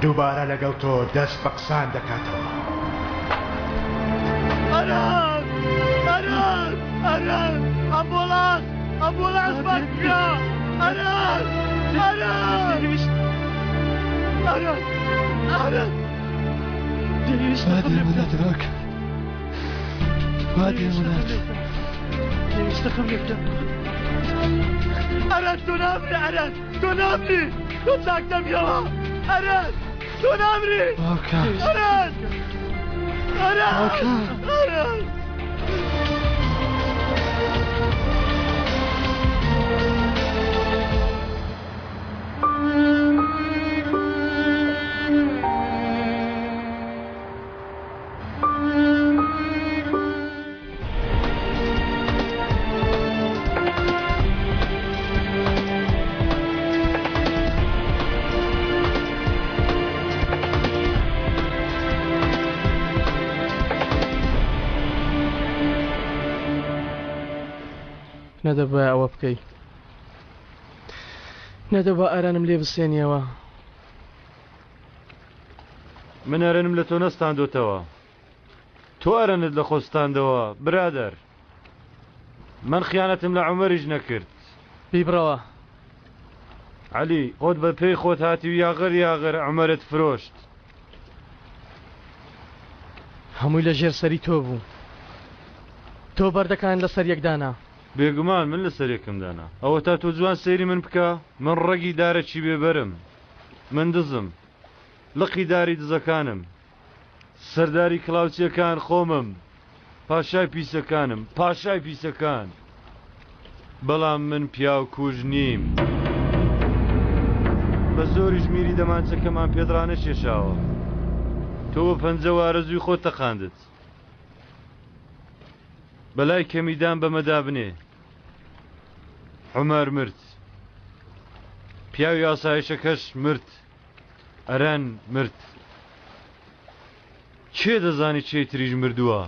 دووبارە لەگەڵ تۆ دەست بە قسان دەکاتەوە. ئەران! ئەران! ئەران! ئەمبوڵانس! ئەمبوڵانس بانگ بکە! ئەران! ئەران! ئەران! ئەران! با دێمە دراک با دێمە ئەران تۆ نامری ئەران تۆ نامری تۆ چاک دەبیەوە ئەران تۆ نامری باوکە ئەران ئەران باوکە. ئەران نەدەبوایە ئەوە بکەی. نەدەبوا ئارانم لێ بسێنیەوە. من ئەرەنم لە تۆ نەستاندۆتەوە. تۆ ئەرەنت لە خۆت ستاندەوە برادەر. من خیانەتم لە عومەریش نەکرد. بیبڕەوە. عەلی، خۆت بە پێی خۆت هاتی و یاغەر یاغەر عومەرت فرۆشت. هەمووی لە ژێر سەری تۆ بوو. تۆ بەردەکان لەسەر یەک دانا. بێگومان من لەسەر یەکم دانا. ئەوەتا تۆ جوان سەیری من بکە، من ڕەگی دارەکی بێ بەرم. من دزم. لقی داری دزەکانم. سەرداری کڵاوچیەکان خۆمم. پاشای پیسەکانم. پاشای پیسەکان. بەڵام من پیاو کوژ نیم. بە زۆریش میری دەمانچەکەمان پێت ڕانەکێشاوە. تۆ بە پەنجەوە ئارەزووی خۆت تەقاندت. بەلای کەمی دان بەمەدا بنێ. عومەر مرد. پیاوی ئاسایشەکەش مرد. ئەرەن مرد. کێ دەزانی کێی تریش مردووە؟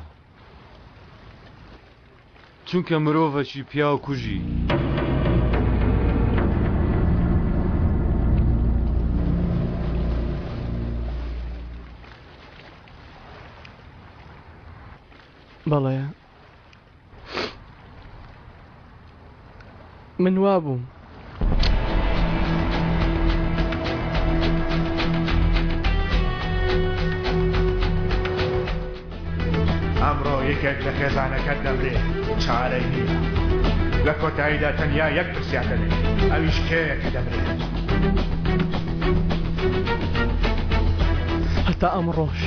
چونکە مرۆڤەکی پیاو کوژی. بەڵێ من وابووم. ئەمڕۆ یەکێک لە خێزانەکەت دەمرێ چارەی نییە. لە کۆتاییدا تەنیا یەک پرسیار دەبێت ئەویش کێیە کە دەمرێت؟ هەتا ئەمڕۆش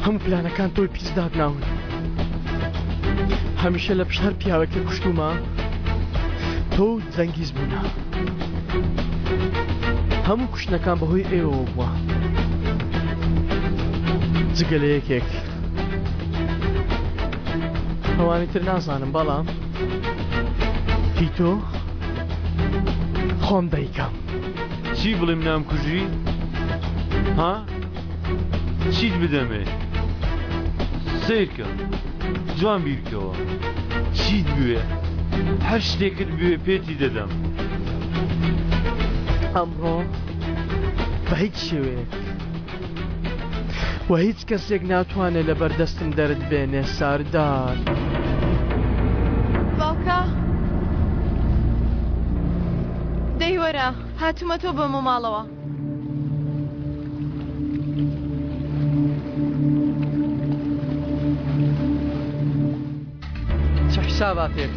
هەموو پلانەکان تۆی پیس دابناون. هەمیشە لە پشت هەر پیاوێک کە کوشتومە تۆ و جەنگیز بوونە. هەموو کوشتنەکان بەهۆی ئێوەوە بووە. جگە لە یەکێک. ئەوانی تر نازانم بەڵام هی تۆ خۆم دەیکەم. چی بڵێم نامکوژی؟ ها؟ چیت بدەمێ؟ سەیرکە جوان بیرکەوە چیت بوێ هەر شتێکت بوێ پێتی دەدەم. ئەمڕۆ بە هیچ شێوەیەک و هیچ کەسێک ناتوانێت لەبەر دەستم دەرت بێنێ ساردار. باوکە دەی وەرە هاتوومە تۆ بەمە ماڵەوە. چ حیساباتێک؟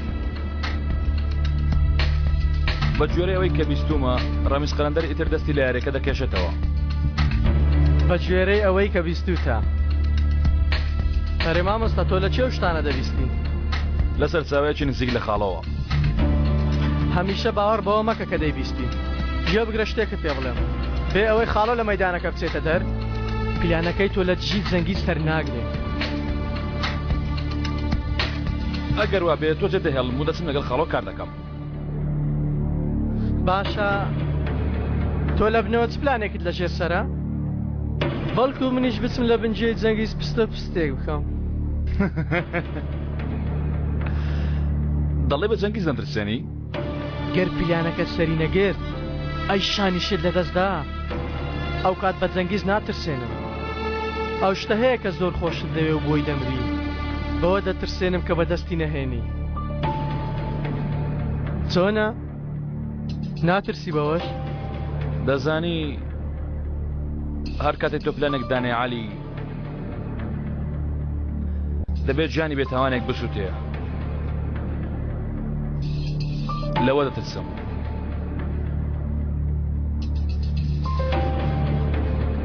بە گوێرەی ئەوەی کە بیستوومە، ڕەمیز قەلەندەر ئیتر دەستی لە یارییەکە دەکێشێتەوە. بە گوێرەی ئەوەی کە بیستووتە. ئەرێ مامۆستا تۆ لە کێ ئەو شتانە دەبیستی؟ لە سەرچاوەیەکی نزیک لە خاڵۆوە. هەمیشە باوەڕ بەوە مەکە کە دەیبیستی. گوێ بگرە شتێکت پێ بڵێم. بێ ئەوەی خاڵۆ لە مەیدانەکە بچێتە دەر، پلانەکەی تۆ لە دژی جەنگیز سەرناگرێ. ئەگەر وا بێ تۆ جێ دەهێڵم و دەچم لەگەڵ خاڵۆ کار دەکەم. باشە تۆ لە بنەوە چ پلانێکت لە ژێر سەرە؟ بەڵکو منیش بچم لە بن گوێی جەنگیز پستە پستێک بکەم. دەڵێ بە جەنگیز دەمترسێنی؟ گەر پلانەکەت سەری نەگرت ئەی شانیشت لەدەست دا؟ ئەو کات بە جەنگیز ناترسێنم. ئەو شتە هەیە کە زۆر خۆشت دەوێ و بۆی دەمری. بەوە دەترسێنم کە بەدەستی نەهێنی. چۆنە؟ ناترسی بەوەش؟ دەزانی هەر کاتێک تۆ پلانێک دانێ عەلی دەبێت ژیانی بێتاوانێک بسووتێ لەوە دەترسم.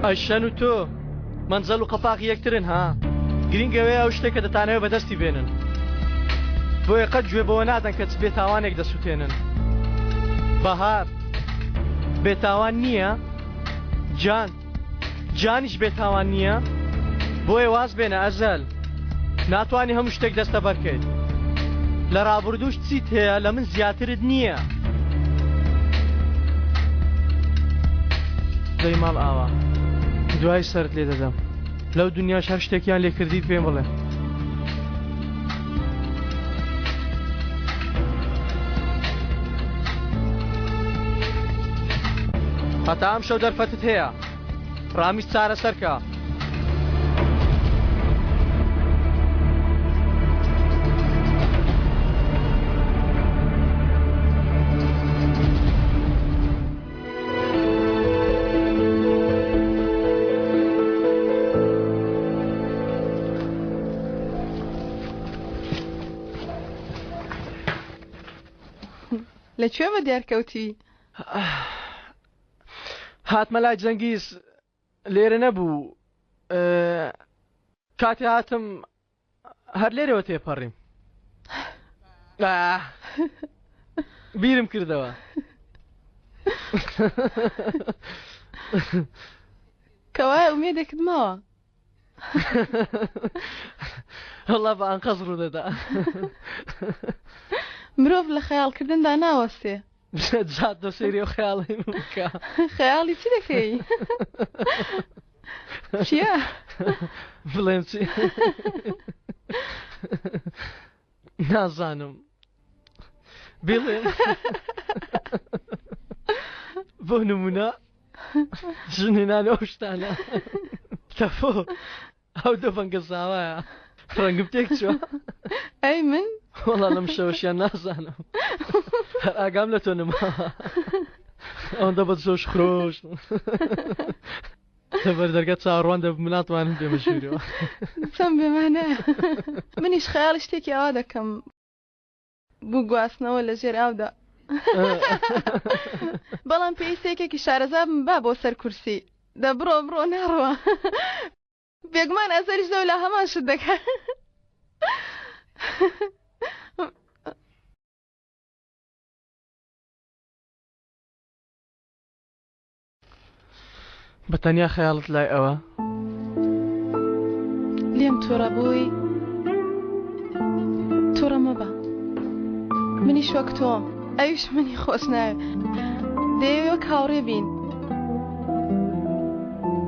ئەشەن و تۆ مەنزەل و قەپاغی یەکترن ها گرینگ ئەوەیە ئەو شتێک کە دەتانەوێت بەدەستی بێنن بۆیە قەت گوێ بەوە نادەن کە چ بێتاوانێک دەسووتێنن بەهار بێتاوان نییە جان جانیش بێتاوان نییە بۆیە واز بێنە ئەزەل ناتوانانی هەموو شتێک دەستەبەر کەیت لە ڕابردووش چیت هەیە لە من زیاترت نییە دەی ماڵ ئاوا دوای سەرت لێ دەدەم لەو دنیاش هەر شتێکیان لێ کردیت پێم بڵێ هەتا ئەم شەو دەرفەتت هەیە ڕامیز چارەسەرکە. لە کوێ بە دیار کەوتی؟ هاتمە لای جەنگیز لێرە نەبوو کاتێ هاتم هەر لێرەوە تێپەڕیم بیرم کردەوە کەوایە ئومێدێکت ماوە وەڵا بە ئەنقەست ڕوودەدا مرۆڤ لە خەیاڵکردندا ناوەستێ جا تۆ سەیری ئەو خەیاڵەی من بکە خەیاڵی چی دەکەی چییە بڵێم چی نازانم بڵێم بۆ نمونە ژنێنان ئەو شتانە تەفۆ ئەو دەبەنگە زاوایە ڕەنگم تێک چوە ئەی من وەڵا لەم شەوەشیان نازانم هەر ئاگام لە تۆ نەما ئەوەندە بە جۆش خرۆش لەبەر دەرگا چاوەڕوان دەبم ناتوانم بێمە ژوورەوە چەند بێمانە منیش خەیاڵی شتێکی ئاوا دەکەم بو گواستنەوە لە ژێر ئاودا بەڵام پێویستە یەکێکی شارەزا بم با بۆ سەر کورسی دە بڕۆ بڕۆ ناڕوە بێگومان ئەزەریش لەولا هەمان شت دەکات بە تەنیا خەیاڵت لای ئەوە؟ لێم توڕە بووی؟ توڕە مەبە منیش وەک تۆم ئەویش منی خۆش ناوێ دەیەوێ وەک هاوڕێ بین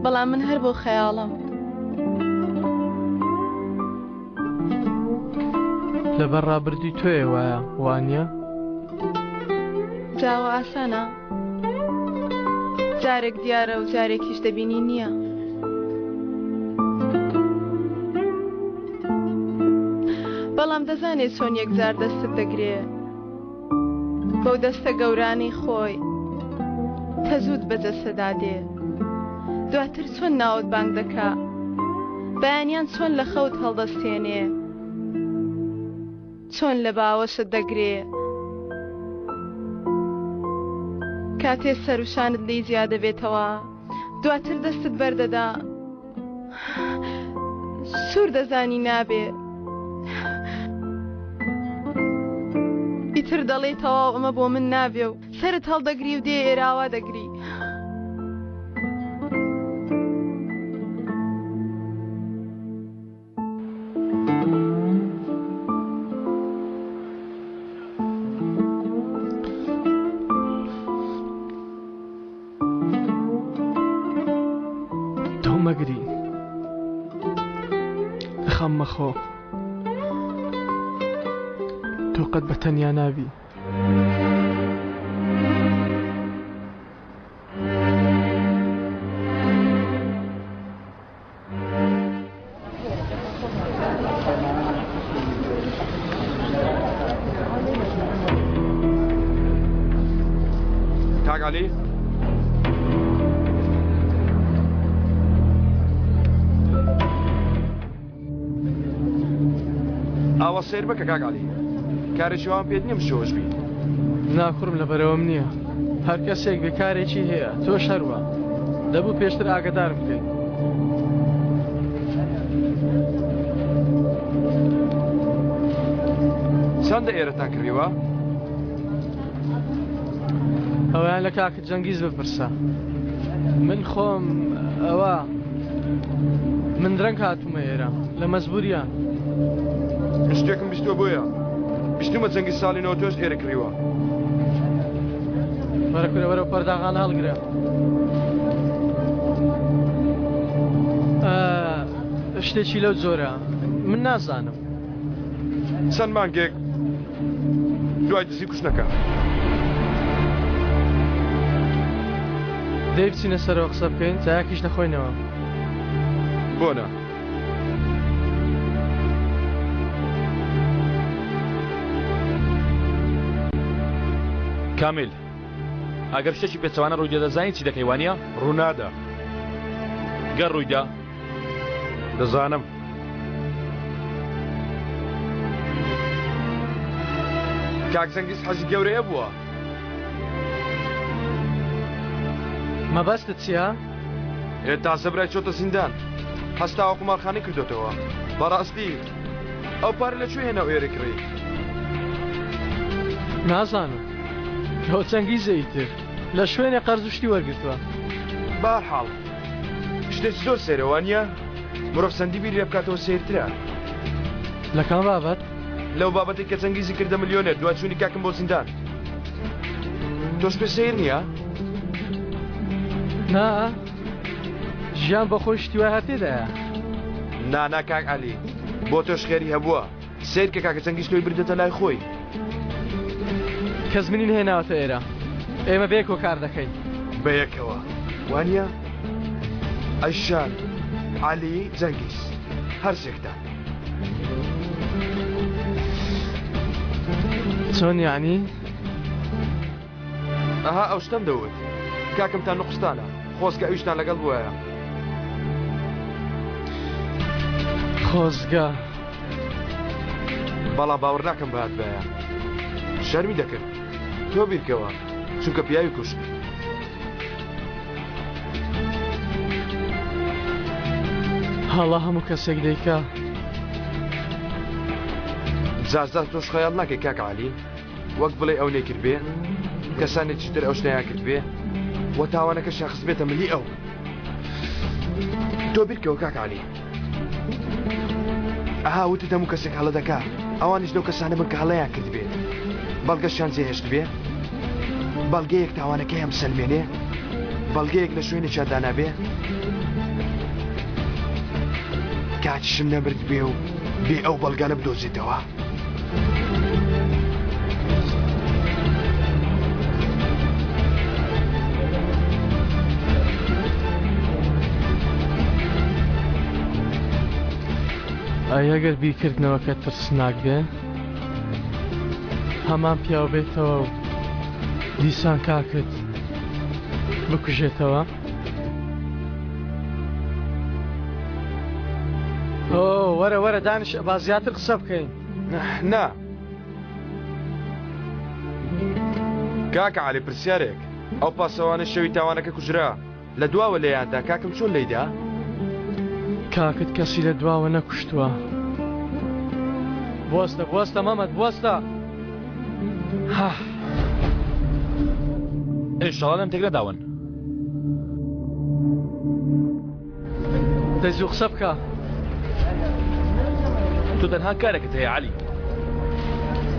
بەڵام من هەر بۆ خەیاڵم لەبەر ڕابردووی تۆیە وایە وانە؟ جاوە ئاسانە جارێک دیارە و جارێکیش دەبینی نییە. بەڵام دەزانێت چۆن یەکجار دەستت دەگرێ بەو دەستە گەورانەی خۆی تەزوت بە جەسەدا دێ دواتر چۆن ناوت بانگ دەکا بەیانیان چۆن لە خەوت هەڵدەستێنێ چۆن لە باوەشت دەگرێ کاتێ سەر و شانت لێی جیا دەبێتەوە دواتر دەستت بەردەدا سوور دەزانی نابێ ئیتر دەڵێی تەواو ئەمە بۆ من نابێ و سەرت هەڵدەگری و دێ ئێراوا دەگری. تۆ مەگری خەم مەخۆ تۆ قەت بە تەنیا نابی. عەلی. ئاوا سەیر مەکە کاک عەلی. کارێکی وام پێت نییە مشەوەش بی. نا کوڕم لەبەرئەوەم نییە. هەر کەسێک بێ کارێکی هەیە تۆش هەروا. دەبوو پێشتر ئاگەدارم بکەیت. چەندە ئێرەتان کڕیوە؟ ئەویان لە کاکە جەنگیز بپرسە. من خۆم ئەوە من درەنگ هاتوومە ئێرە لە مەجبوریان. من شتێکم بیستووە بۆیە بیستومە جەنگیز ساڵی نەوەتۆش ئێرە کڕیوە. وەرە کورە وەرە پەرداغانە هەڵگرە. شتێکی لەو جۆرە من نازانم. چەند مانگێک دوای دزی کوشتنەکە. دەی بچینە سەرەوە قسە بکەین چایەکیش دەخۆینەوە. بۆ نا؟ کامیل ئەگەر شتێکی پێچەوانە ڕوویدا دەزانی چی دەکەی وانە؟ ڕوونادا. گەر ڕوویدا؟ دەزانم. کاک جەنگیز حەزی گەورەیە بووە. مەبەستت چییە؟ ئێ تازە برای چۆتە زیندان هەستاوە قومارخانەی کردۆتەوە بەڕاستی ئەو پارە لە کوێ هێنا و ئێرە کڕی؟ نازانم ئەو چەنگیزە ئیتر لە شوێنێ قەرز و شتی وەرگرتووە. بەهەرحاڵ شتێکی زۆر سەیرە وانییە؟ مرۆڤ چەندی بیری لێ بکاتەوە سەیرترە. لە کام بابەت؟ لەو بابەتەی کە چەنگیزی کردە ملیۆنێر دوای چوونی کاکم بۆ زیندان. تۆش پێ سەیر نییە؟ نا ژیان بە خۆی شتی وای هەر تێدایە. نا نا کاک عەلی بۆ تۆش خێری هەبووە. سەیر کە کاکە چەنگیز تۆی بردەتە لای خۆی. کەس منی نەهێناوەتە ئێرە. ئێمە بەیەکەوە کار دەکەین. بەیەکەوە وانییە؟ ئەیشان، عەلی، جەنگیز. هەرسێکتان. چۆن یانی؟ ئەها ئەو شتەم دەوت. کاکمتان نوقستانە. خۆزگە ئەویشتان لەگەڵ بوایە. خۆزگە. بەڵام باوەڕ ناکەم بهاتبایە. شەرمی دەکرد. تۆ بیرکەوە. چونکە پیاوی کوشت. هەڵە هەموو کەسێک دەیکا. جار جار تۆش خەیاڵ ناکەی کاک عەلی؟ وەک بڵێی ئەو نەیکردبێ کەسانێکی تر ئەو شتەیان کردبێ و تاوانەکەشیان خستبێتە ملی ئەو. تۆ بیرکەوە کاک عەلی. ئەها وتت هەموو کەسێک هەڵە دەکا ئەوانیش لەو کەسانە بن کە هەڵەیان کردبێ بەڵگەشیان جێهێشتبێ بەڵگەیەک تاوانەکەیان بسەلمێنێ بەڵگەیەک لە شوێنێکیان دانابێ کاچشم نەمردبێ و بێ ئەو بەڵگانە بدۆزێتەوە. ئەی ئەگەر بیرکردنەوەکە ترسناک بێ؟ هەمان پیاو بێتەوە و دیسان کاکت بکوژێتەوە؟ ئۆ وەرە وەرە دانیش با زیاتر قسە بکەین. نا کاکە عەلی پرسیارێک ئەو پاسەوانەی شەوی تاوانەکە کوژرا لە دواوە لێیاندا کاکم چۆن لێیدا؟ کاکت کەسی لە دواوە نەکوشتووە. بوەستە بوەستە مەمەد بوەستە. ها. ئینشاڵا لێم تێک نەداون. دەی زوو قسە بکە. تۆ تەنها کارێکت هەیە عەلی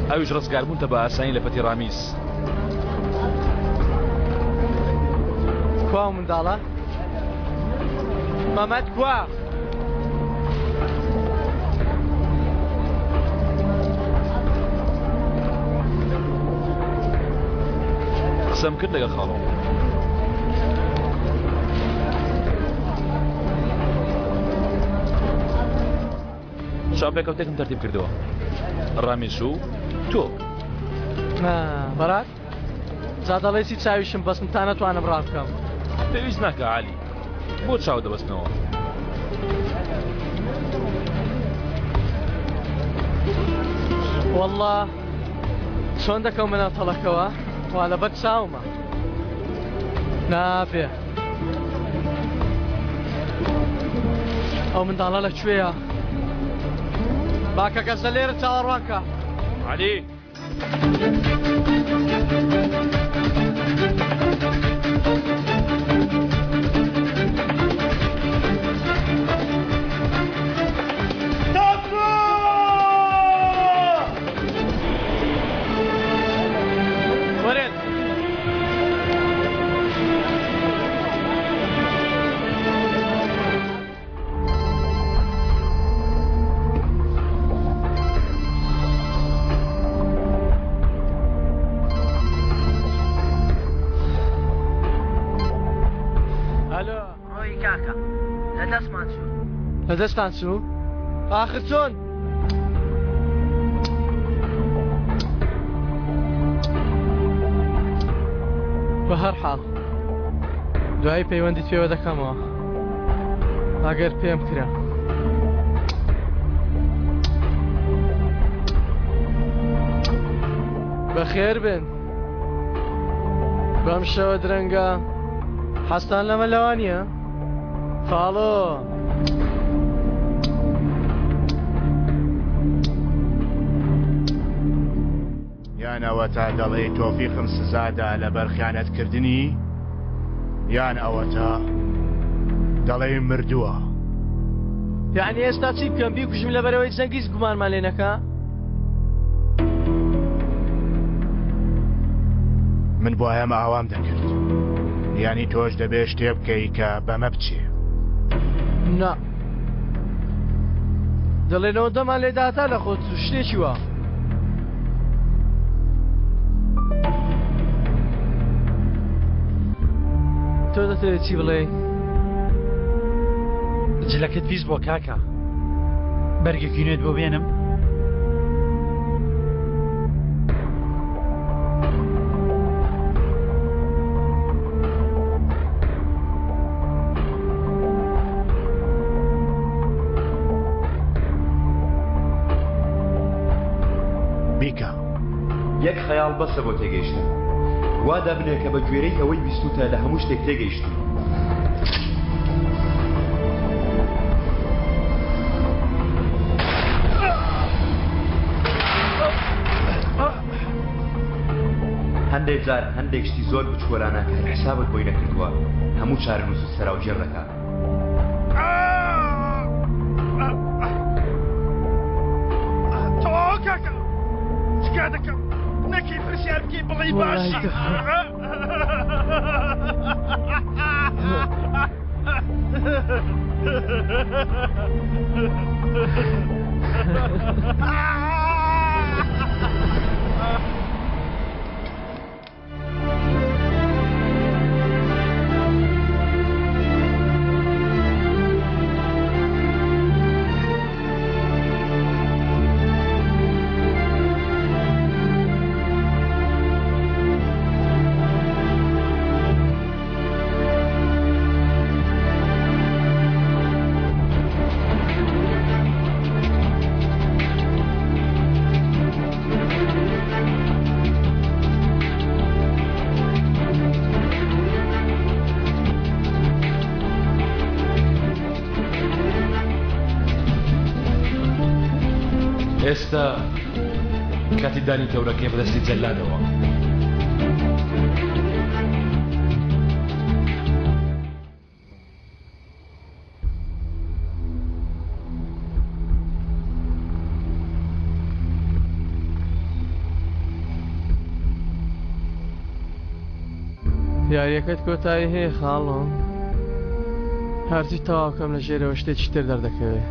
ئەویش ڕزگاربوونتە بە ئاسانی لە پەتی ڕامیز. کوا ئەو منداڵە؟ مەمەد کوا؟ قسەم کرد لەگەڵ خاڵۆم. چاوپێکەوتێکم تەرتیب کردەوە ڕامیس و تۆ. بەڕاست؟ جا دەڵێی چی چاویشم بەستم تا نەتوانم ڕابکەم. پێویست ناکا عەلی. بۆ چاو دەبەستنەوە؟ وەڵڵا چۆن دەکەومە ناو تەڵەکەوە وا لەبەر چاومە. نابێ. ئەو منداڵە لە کوێیە؟ با کە گەزە لێرە چاوەڕوان کە. عەلی. وەرێن. ئەلۆ. ڕۆیی کاکە لە دەستمان چوو. لە دەستتان چوو؟ ئاخر چۆن؟ بە هەر حاڵ دوایی پەیوەندیت پێوە دەکەمەوە ئەگەر پێم کرا. بەخێر بن بەم شەوە درەنگە حەستان لەمە لەوانە خاڵۆ. یان ئەوەتا دەڵێی تۆفیقم سزادا لەبەر خیانەتکردنی، یان ئەوەتا دەڵێی مردووە. یەعنی ئێستا چی بکەم بیکوژم لەبەرئەوەی جەنگیز گومانمان لێ نەکا؟ من بوایەم ئاوام دەکرد. یانی تۆش دەبێ شتێ بکەی کە بەمە بچێ. نا. دەڵێنەوە دەمان لێ داتا لە خۆت شتێکی وا. تۆ دەتەوێت چی بڵێی؟ جلەکەت پیس بۆ کاکە. بەرگێکی نوێت بۆ بێنم؟ بیکە. یەک خەیاڵ بەسە بۆ تێگەیشتن. وا دابنێ کە بە گوێرەی ئەوەی بیستووتە لە هەموو شتێک تێگەیشتووی. هەندێک جار هەندێک شتی زۆر بچکۆلانە کە هەر حسابت بۆی نەکردووە هەموو چارەنووست سەراوژێر دەکا. تەواوە کاکە تکا دەکەم نەکەی پرسیار بکەی بڵێی باشی. ئێستا کاتی دانی تەورەکەی بەدەستی جەلادەوە. یاریەکەت کۆتایی هەیە خاڵۆ هەرچی تەواوکەم لە ژێرەوە شتێکی تر دەردەکەوێ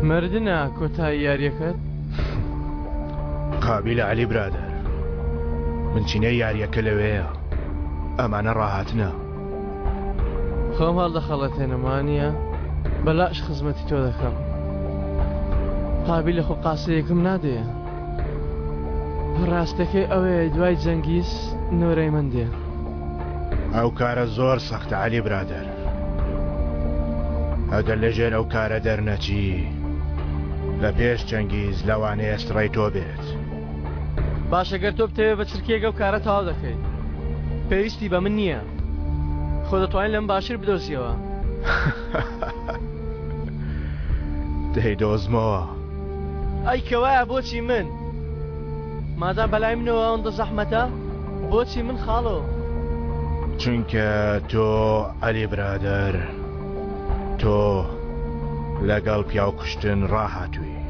مردنە کۆتایی یاریەکەت قابیلە عەلی برادەر بنچینەی یاریەکە لەوێیە ئەمانە ڕاهاتنە. خۆم هەڵدەخەڵەتێنم وانیە؟ بەلاش خزمەتی تۆ دەکەم قابیلە خۆ قاسەیەکم نادەیە. ڕاستەکەی ئەوەیە دوای جەنگیز نۆرەی من دێ. ئەو کارە زۆر سەختە عەلی برادەر. ئەگەر لە ژێر ئەو کارە دەرنەچی لە پێش جەنگیز لەوانەیە سڕەی تۆ بێت. باشە گەر تۆ بتەوێ بە چرکەیەک ئەو کارە تەواو دەکەیت. پێویستی بە من نییە. خۆ دەتوانین لەم باشتر بدۆزیەوە. دەیدۆزمەوە. ئەی کەوایە بۆچی من؟ مادام بەلای منەوە ئەوەندە زەحمەتە بۆچی من خاڵۆ؟ چونکە تۆ عەلی برادەر تۆ لەگەڵ پیاو کوشتن ڕاهاتووی.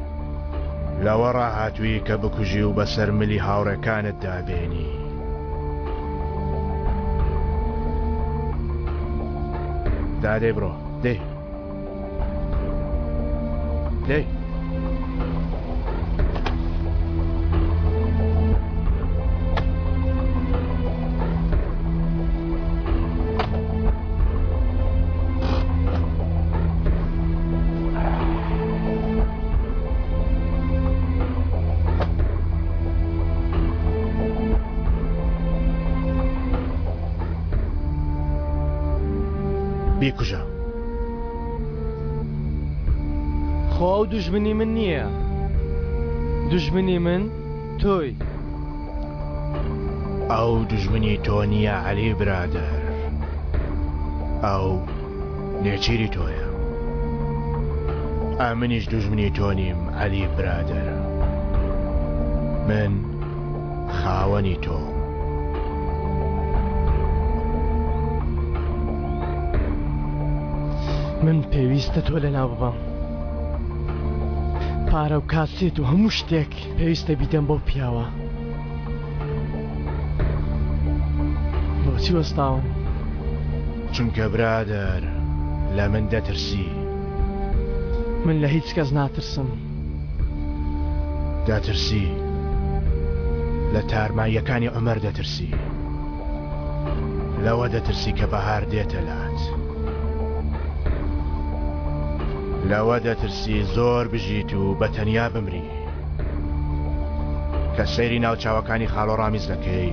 لەوە ڕاهاتووی کە بکوژی و بەسەر ملی هاوڕێکانتدا بێنی. دادەی بڕۆ دەی. دەی. بیکوژە. خۆ ئەو دوژمنی من نییە. دوژمنی من تۆی. ئەو دوژمنی تۆ نییە عەلی برادەر. ئەو نێچیری تۆیە. ئەمنیش دوژمنی تۆ نیم عەلی برادەر. من خاوەنی تۆم. من پێویستە تۆ لەناو ببەم. پارە و کاسێت و هەموو شتێک پێویستە بیدەم بەو پیاوە. بۆچی وەستاون؟ چونکە برادەر لە من دەترسی. من لە هیچ کەس ناترسم. دەترسی. لە تارماییەکانی عومەر دەترسی. لەوە دەترسی کە بەهار دێتە لات. لەوە دەترسی زۆر بژیت و بە تەنیا بمری. کە سەیری ناو چاوەکانی خاڵۆ ڕامیز دەکەی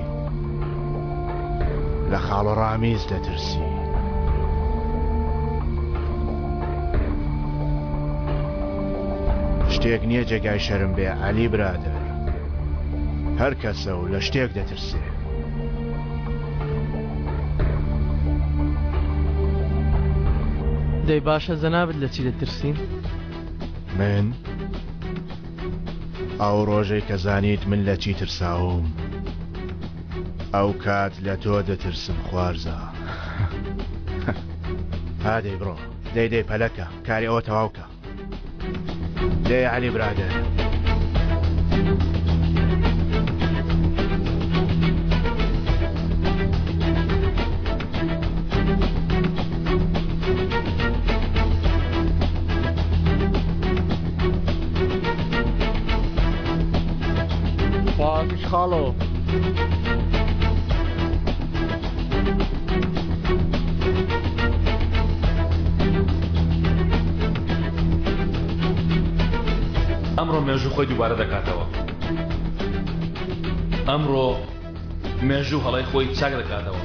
لە خاڵۆ ڕامیز دەترسی. شتێک نییە جێگای شەرم بێ عەلی برادەر. هەر کەسە و لە شتێک دەترسێ. دەی باشە جەنابت لە چی دەترسی؟ من؟ ئەو ڕۆژەی کە زانیت من لە چی ترساوم ئەو کات لە تۆ دەترسم خوارزا. ها دەی بڕۆ دەی دەی پەلەکە کاری ئەوە تەواو کە. دەی عەلی برادەر. خواحافیز خاڵۆ. ئەمڕۆ مێژوو خۆی دووبارە دەکاتەوە. ئەمڕۆ مێژوو هەڵەی خۆی چاک دەکاتەوە.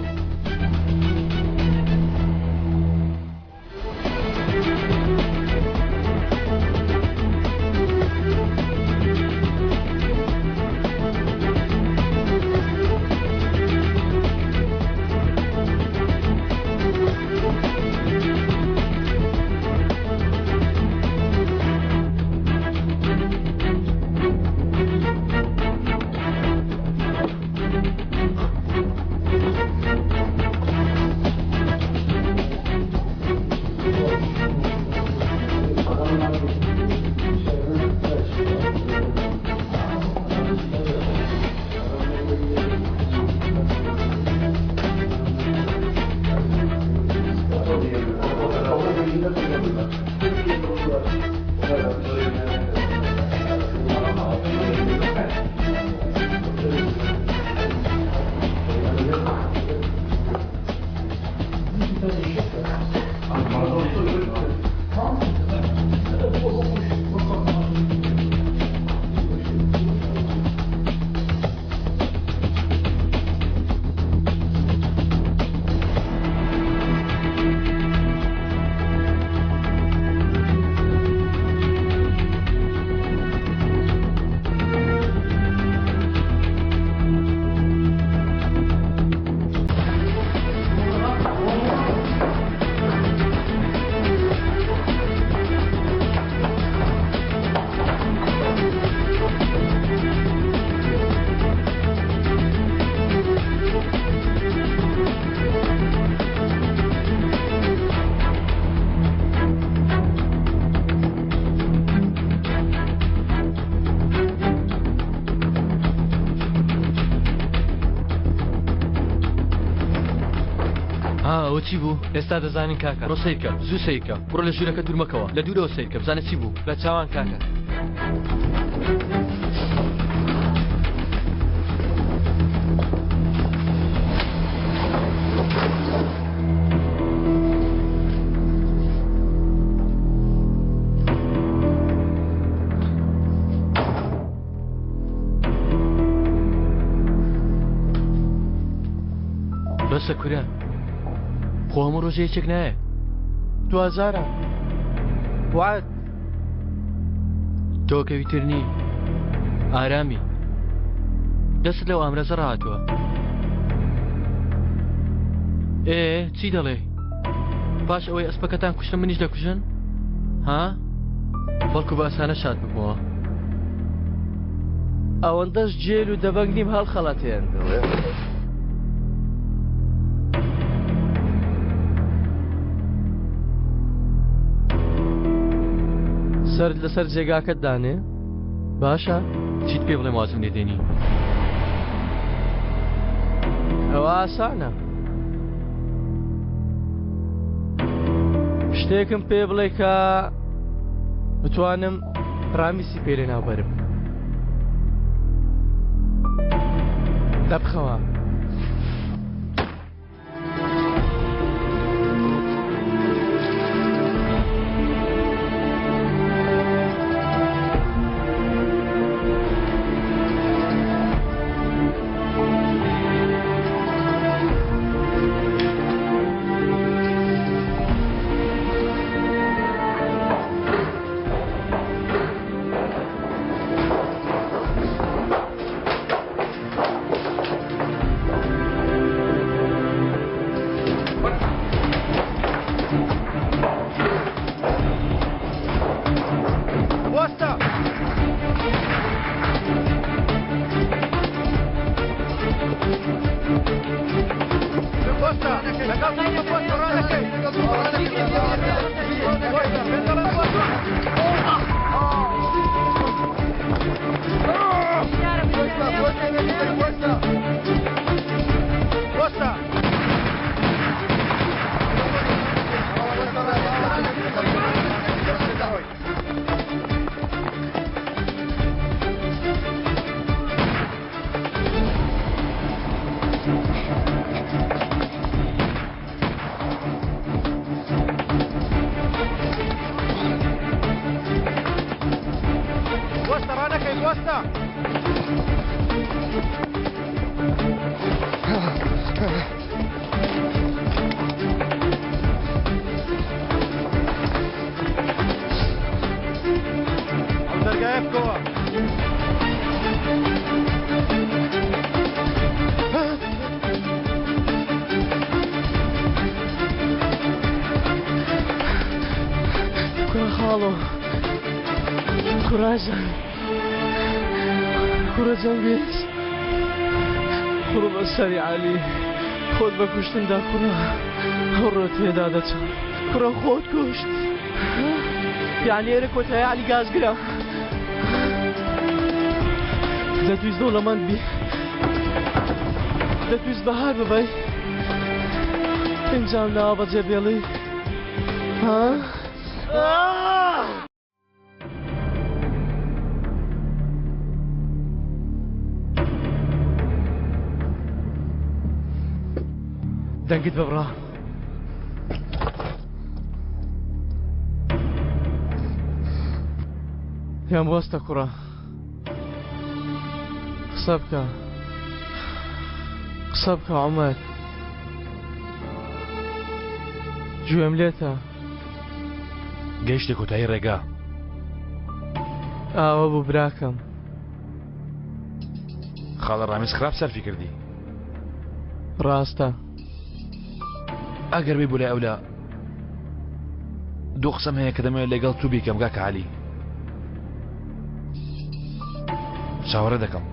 ئەوە چی بوو؟ ئێستا دەزانین کاکە. بڕۆ سەیرکە، زوو سەیرکە. بڕۆ لە ژوورەکە دوور مەکەوە. لە دوورەوە سەیرکە بزانە چی بوو. بە چاوان کاکە. بەسە کورە خۆ هەموو ڕۆژێ یەکێک نایە دوازارە وعد تۆ کەوی تر نی ئارامی دەست لەو ئامرەزە ڕاهاتووە ئێ چی دەڵێ پاش ئەوەی ئەسپەکەتان کوشتم منیش دەکوژن ها بەڵکو بە ئاسانە شاد ببمەوە ئەوەندەش جێل و دەبەنگ نیم هەڵخەڵەتێن. سەرت لەسەر جێگاکەت دانێ باشە چیت پێ بڵێم وازم لێ دێنی ئەوە ئاسانە شتێکم پێ بڵێ کە بتوانم ڕامیسی پێ لە ناوبەرم دەبخەوە. وەستە! وەستە! لەگەڵ وەستە ڕانەکەی! وەستە! پێت دەڵێم وەستە! وەستە! وەستە ڕانەکەی وەستە! ئەو دەرگایە بکەوە. کوڕە خاڵۆ کوڕاژان کوڕە جەنگیز کوڕ بە سەری عەلی خۆت بە کوشتندا کوڕە هەڕۆ تێدا دەچم کوڕە خۆت کوشت یعنی ئێرە کۆتایی عەلی گازگرە دەتویست دەوڵەمەند بی دەتویست بەهار ببەی ئینجام ناوە بەجێ بێڵی ها؟ دەنگت ببڕە. پێم وەستە کوڕە. قسە بکە. قسە بکە عومەر. گوێم لێتە. گەیشتە کۆتایی ڕێگا. ئاوە بوو براکەم. خاڵە ڕامیز خراپ سەرفی کردی. ڕاستە. ئەگەر بێ بۆ لای ئەولا دوو قسەم هەیە کە دەمەوێت لەگەڵ تو بیکەم کاکە عەلی. چاوەڕێ دەکەم.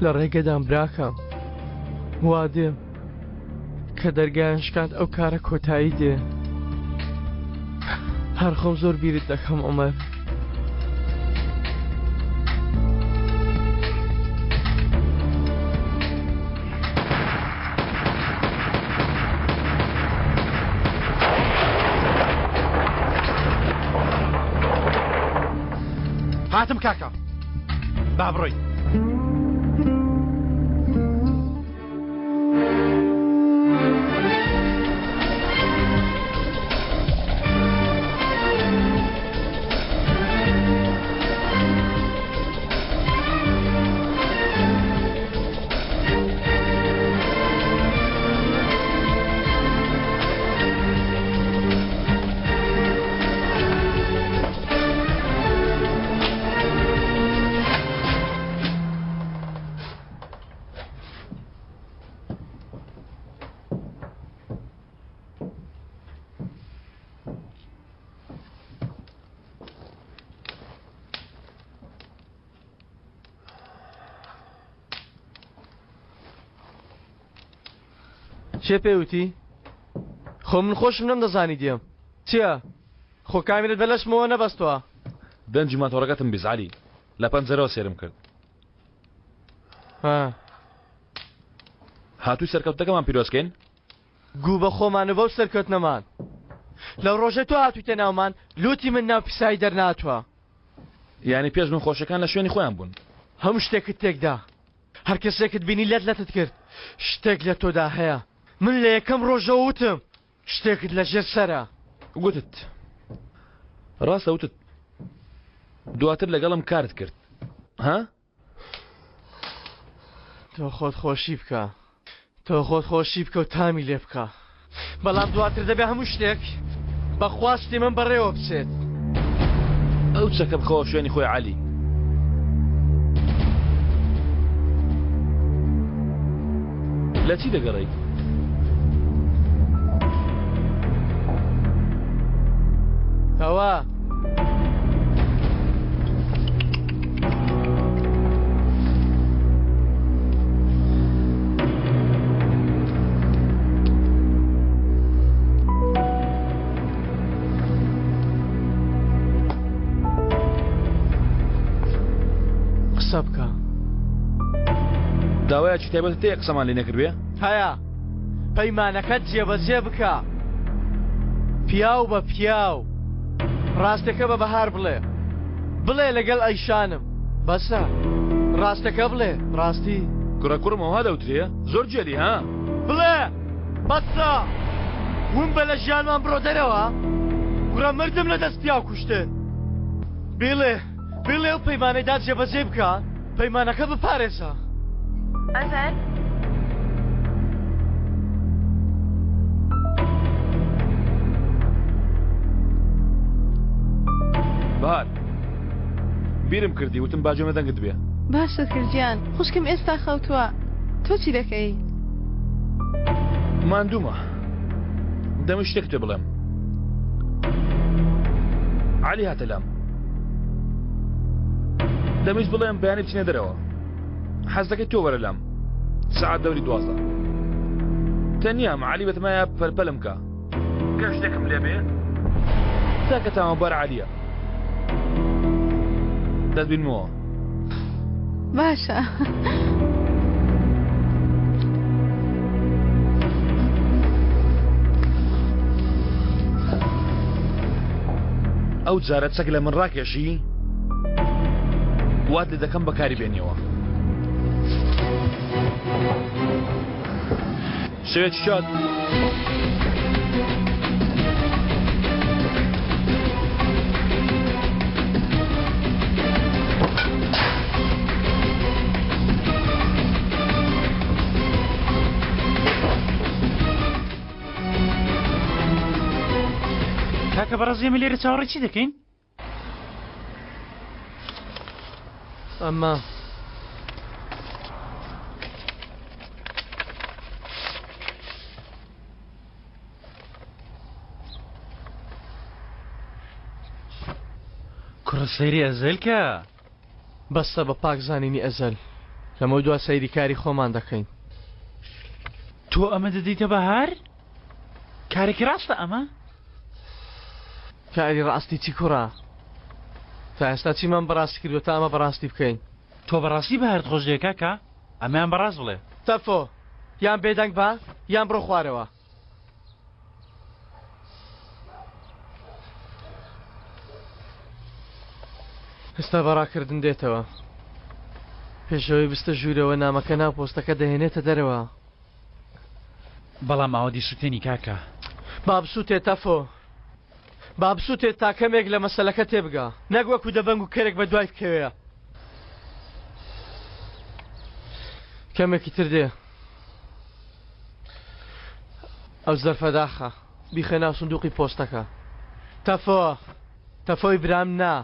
لە ڕێگەدام براکەم. وا دێم. کە دەرگایان شکاند ئەو کارە کۆتایی دێ. هەر خۆم زۆر بیرت دەکەم عومەر. هاتم کاکە با بڕۆین. چێ پێ وتی؟ خۆ من خۆشم نەمدەزانی دێم. چییە؟ خۆ کامیرەت بە لەشمەوە نەبەستووە؟ دەنگی ماتۆڕەکەتم بیست عەلی، لە پەنجەرەوە سەیرم کرد. ها. هاتووی سەرکەوتنەکەمان پیرۆز کەین؟ گوو بە خۆمان و بەو سەرکەوتنەمان. لەو ڕۆژەی تۆ هاتوویتە ناومان، لووتی من ناو پیسایی دەرنەهاتووە. یانی پێش من خۆشیەکان لە شوێنی خۆیان بوون. هەموو شتێکت تێکدا. هەر کەسێکت بینی لەت لەتت کرد. شتێک لە تۆدا هەیە. من لە یەکەم ڕۆژەوە وتم شتێکت لە ژێر سەرە. گوتت. ڕاستە وتت. دواتر لەگەڵم کارت کرد. ها؟ تۆ خۆت خۆشی بکە. تۆ خۆت خۆشی بکە و تامی لێ بکە. بەڵام دواتر دەبێ هەموو شتێک بە خواستی من بەڕێوە بچێت. ئەو چەکە بخەوە شوێنی خۆی عەلی. لە چی دەگەڕێیت؟ ئەوە. قسە بکە. داوایەکی تایبەتت هەیە قسەمان لێ نەکردبێ؟ هەیە. پەیمانەکەت جێبەجێ بکە. پیاو بە پیاو. ڕاستەکە بە بەهار بڵێ. بڵێ لەگەڵ ئەیشانم. بەسە. ڕاستەکە بڵێ. ڕاستی. کوڕە کوڕم ئەوها دەوترێ؟ زۆر گێلی ها؟ بڵێ. بەسە. ون بە لە ژیانمان بڕۆ دەرەوە. کوڕە مردم لە دەست پیاو کوشتن. بیڵێ. بیڵێ ئەو پەیمانەی دا جێبەجێ بکە. پەیمانەکە بپارێزە. ئەزەل. بەهار بیرم کردی وتم با گوێم لە دەنگت بێ. باشت کرد گیان خوشکم ئێستا خەوتووە تۆ چی دەکەی؟ ماندوومە دەمەوێت شتێکت پێ بڵێم عەلی هاتە لام دەمویست بڵێم بەیانی بچینە دەرەوە حەز دەکەی تۆ وەرە لام سەعات دەوری 12 تەنیام عەلی بەتەمایە پەلپەلم کە گەر شتێکم لێ بێ تاکە تاوانبار عەلیە دەتبینمەوە باشە. ئەو جارە چەک لە من ڕاکێشی وات لێ دەکەم بەکاری بێنیەوە. شەوێکی شاد. کاکە بەڕێز ئێمە لێرە چاوەڕێی چی دەکەین؟ ئەمە. کوڕە سەیری ئەزەل کە. بەسە بە پاک زانینی ئەزەل. لەمەودوا سەیری کاری خۆمان دەکەین. تۆ ئەمە دەدەیتە بەهار؟ کارێکی ڕاستە ئەمە؟ کاری ڕاستی چی کوڕە؟ تا ئێستا چیمان بەڕاستی کردوە تا ئەمە بەڕاستی بکەین؟ تۆ بەڕاستی بەهارت خۆش دەوێ کاکە؟ ئەمەیان بەڕاست بڵێ. تەفۆ یان بێدەنگ بە یان بڕۆ خوارەوە. ئێستا بە ڕاکردن دێتەوە. پێش ئەوەی بستە ژوورەوە نامەکە ناو پۆستەکە دەهێنێتە دەرەوە. بەڵام ئاوە دیسوتێنی کاکە. با بسوتێ تەفۆ. با بسوتێ تا کەمێک لە مەسەلەکە تێبگا. نەک وەکو دەبەنگ و کەرێک بە دوای بکەوێ. کەمێکی تر دێ. ئەو زەرفە داخە. بیخە ناو سندوقی پۆستەکە. تەفۆ. تەفۆی برام نا.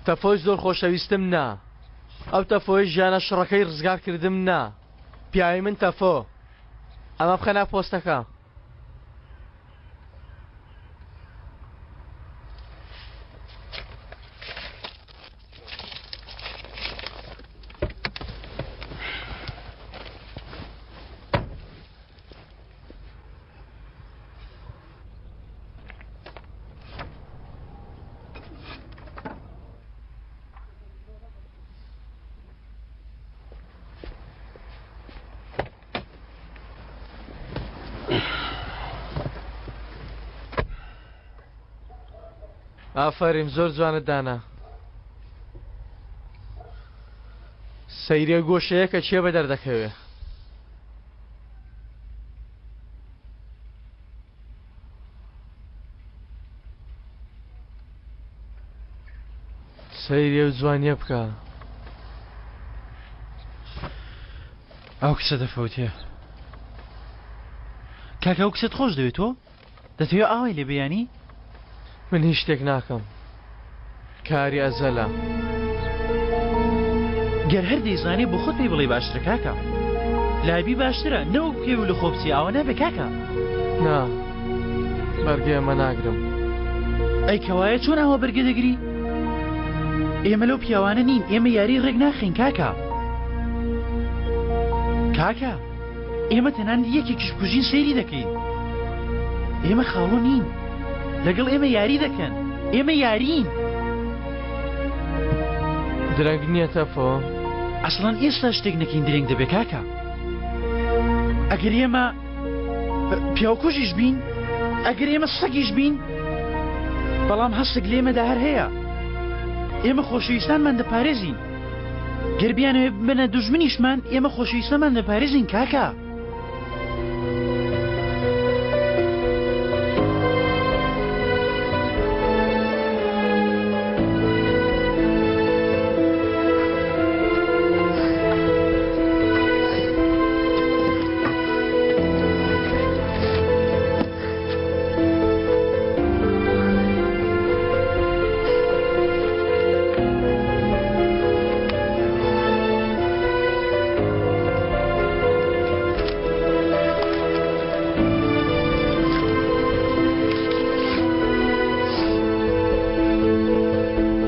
تەفۆی زۆر خۆشەویستم نا. ئەو تەفۆی ژیانە شڕەکەی ڕزگار کردم نا. پیاوی من تەفۆ. ئەمە بخە ناو پۆستەکە. ئافەرین زۆر جوانت دانا. سەیرە گۆشەیە کە چێ بە دەردەکەوێ. سەیری ئەو جوانیە بکە. ئەو کچە دەفەوتێ. کاکە ئەو کچەت خۆش دەوێت تۆ؟ دەتەوێ ئاوای لێ بێ یانی؟ من هیچ شتێک ناکەم. کاری ئەزەلە. گەر هەر دەیزانێ بۆ خۆت پێی بڵێ باشترە کاکە. لابی باشترە نەوەک بکەوی و لە خۆ بچی ئاوا نابێ کاکە. نا بەرگەی ئەمە ناگرم. ئەی کەوایە چۆن ئاوا بەرگە دەگری؟ ئێمە لەو پیاوانە نین ئێمە یاری ڕێک ناخەین کاکە. کاکە ئێمە تەنانەت یەکێکیش بکوژین سەیری دەکەین. ئێمە خاڵۆ نین. لەگەڵ ئێمە یاری دەکەن. ئێمە یارین. درەنگ نییە تەفۆ؟ ئەسڵەن ئێستا شتێک نەکەین درەنگ دەبێ کاکە. ئەگەر ئێمە پیاوکوژیش بین، ئەگەر ئێمە سەگیش بین، بەڵام هەستێک لێمەدا هەر هەیە. ئێمە خۆشەویستانمان دەپارێزین. گەر بیانەوێ ببنە دوژمنیشمان، ئێمە خۆشەویستانمان دەپارێزین کاکە.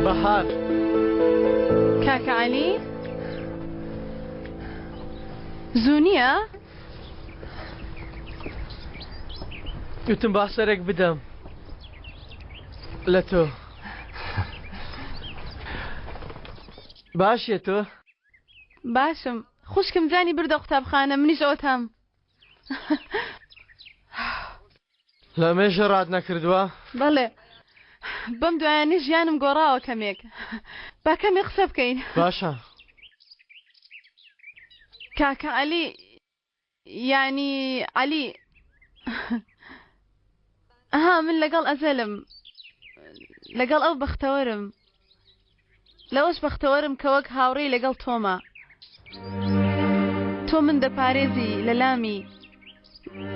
بەهار. کاکە عەلی زوو نییە؟ وتم با سەرێک بدەم لە تۆ. باشێ تۆ؟ باشم خوشکم جانی بردە قوتابخانە منیش ئەوتام. لە مێژە ڕات نەکردووە؟ بەڵێ بەم دوایانە ژیانم گۆڕاوە کەمێک با کەمێک قسە بکەین. باشە. کاکە عەلی یانی عەلی ئەها من لەگەڵ ئەزەلم لەگەڵ ئەو بەختەوەرم لەوەش بەختەوەرم کە وەک هاوڕێی لەگەڵ تۆمە. تۆ من دەپارێزی لە لامی.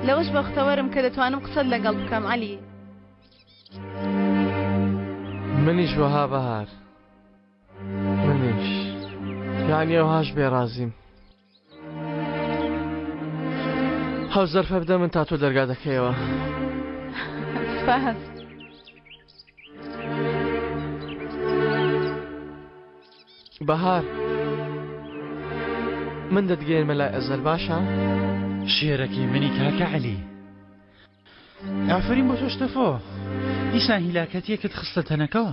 لەوەش بەختەوەرم کە دەتوانم قسەت لەگەڵ بکەم عەلی. منیش وەها بەهار. منیش. یانی ئەوهاش بێڕازیم. ئەو زەرفە بدە من تا تۆ دەرگا دەکەیەوە. سپاس. بەهار من دەتگەیەنمە لای ئەزەل باشە؟ شێرەکەی منی کاکە عەلی. ئافەرین بۆ تۆش تەفۆ. دیسان هیلاکەتیەکت خستە تەنەکەوە.